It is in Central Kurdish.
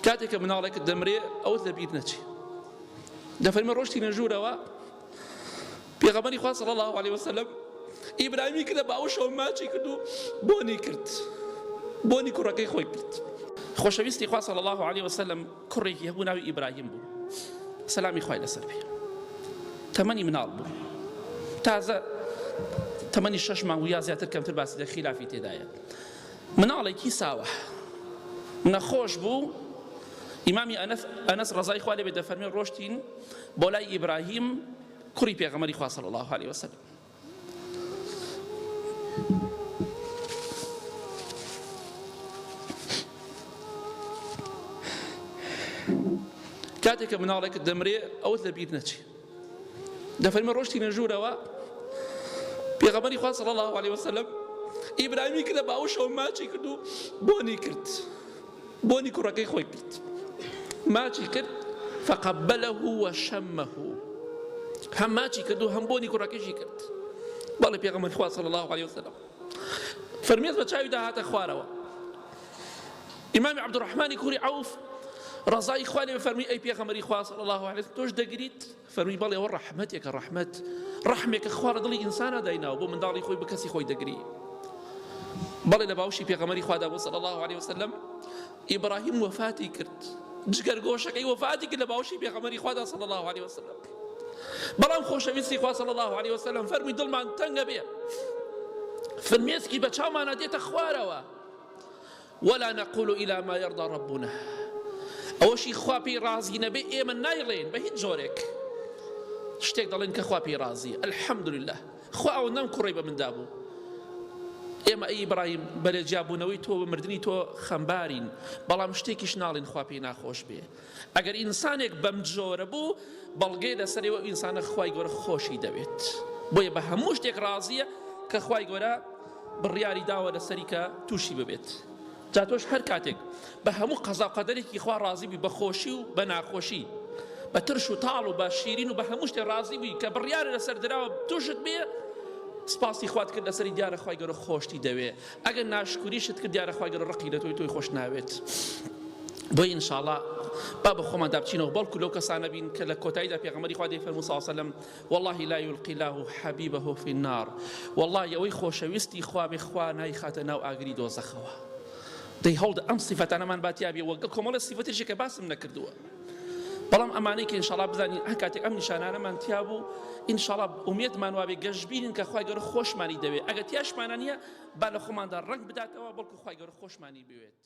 کاتێک کە مناڵێکت دەمرێ ئەوت لەبیر نەچێ. دەفەرمێ ڕۆشتینە ژوورەوە پێغەمبەری خوا صلی الله علیه وسلم ئیبراهیمی کردە باوەشەوە ماچی کرد و بۆنی کرد بۆنی کوڕەکەی خۆی کرد. خۆشەویستی خوا صلی الله علیه وسلم کوڕێکی هەبوو ناوی ئیبراهیم بوو سەلامی خوای لەسەر بێ تەمەنی مناڵ بوو تازە تەمەنی شەش مانگ و یا زیاتر کەمتر باسی لە خیلافی تێدایە مناڵێکی ساوە نەخۆش بوو ئیمامی ئەنەس ئەنەس ڕەزای خوا لێبێت دەفەرمێ ڕۆشتین بۆ لای ئیبراهیم کوڕی پێغەمبەری خوا صلی الله علیه وسلم کاتێک کە مناڵێکت دەمرێ ئەوت لەبیر نەچێ دەفەرمێ ڕۆشتینە ژوورەوە پێغەمبەری خوا صلی الله علیه وسلم ئیبراهیمی کردە باوەشەوە ماچی کرد و بۆنی کرد بۆنی کوڕەکەی خۆی کرد ماچی کرد فقبله وشمه هەم ماچی کرد و هەم بۆنی کوڕەکەشی کرد بەڵێ پێغەمبەری خوا صلی الله علیه وسلم فەرمیێت بە چاوی داهاتە خوارەوە ئیمامی عەبدوڕەحمانی کوڕی عەوف ڕەزای خوا لێ فەرمی ئەی پێغەمبەری خوا صلی الله علیه وسلم تۆش دەگریت؟ فەرمی بەڵێ ئەوە ڕەحمەتێکە ڕەحمەت ڕەحمێکە خوا لە دڵی ئینسانا دایناوە بۆ منداڵی خۆی بە کەسی خۆی دەگری بەڵێ لە باوشی پێغەمبەری خوادا بوو صلی الله علیه وسلم ئیبراهیم وەفاتی کرد جگەرگۆشەکەی وەفاتی کرد لە باوشی پێغەمبەری خوادا صلی الله علیه وسلم بەڵام خۆشەویستی خوا صلی الله علیه وسلم فەرمی دڵمان تەنگە بێ فرمێسکی بە چاومانە دێتە خوارەوە ولا نقول الا ما یرضی ربنا ئەوەشی خوا پێی ڕازی نەبێ ئێمە نایڵێین بە هیچ جۆرێک شتێک دەڵێن کە خوا پێی ڕازیە الحمدلله خوا ئەوەندەم کوڕی بە من دابوو ئێمە ئەی ئیبراهیم بەلێ جیابوونەوەی تۆ بە مردنی تۆ خەمبارین بەڵام شتێکیش ناڵین خوا پێی ناخۆش بێ ئەگەر ئینسانێک بەم جۆرە بوو بەڵگەی لەسەرێ و ئینسانە خوای گەورە خۆشی دەوێت بۆیە بە هەموو شتێک ڕازیە کە خوای گەورە بڕیاری داوە لەسەری کە تووشی ببێت جا تۆش هەر کاتێک بە هەموو قەزا و قەدەرێکی خوا ڕازی بووی بە خۆشی و بە ناخۆشی بە ترش و تاڵ و بە شیرین و بە هەموو شتێ ڕازی بووی کە بڕیارە لەسەر دراوە تووشت بێ سپاسی خوات کرد لەسەری دیارە خوای گەورە خۆشتی دەوێ ئەگەر ناشکوریشت کرد دیارە خوای گەورە ڕقی لە تۆی تۆی خۆش ناوێت بۆیە انشاءاللە با بە خۆماندا بچینەوە بەڵکو لەو کەسانە بین کە لە کۆتاییدا پێغەمبەری خوا دەیفەرموو صلی الله علیه وسلم والله لا يلقي الله حبيبه في النار والله ئەوەی خۆشەویستی خوا بێ خوا نایخاتە ناو ئاگری دۆزەخەوە دەی هەوڵدە ئەم سیفەتانەمان با تیا بێ وەگەڵ کۆمەڵە سیفەتێکی کە باسم نەکردووە بەڵام ئەمانەی کە ئینشاڵا بزانین هەر کاتێک ئەم نیشانانەمان تیا بوو ئینشاڵا ئومێدمان وابێ گەشبینین کە خوای گەورە خۆشمانی دەوێ ئەگەر تیاشمانە نییە با لە خۆماندا ڕەنگ بداتەوە بەڵکو خوای گەورە خۆشمانی بوێت.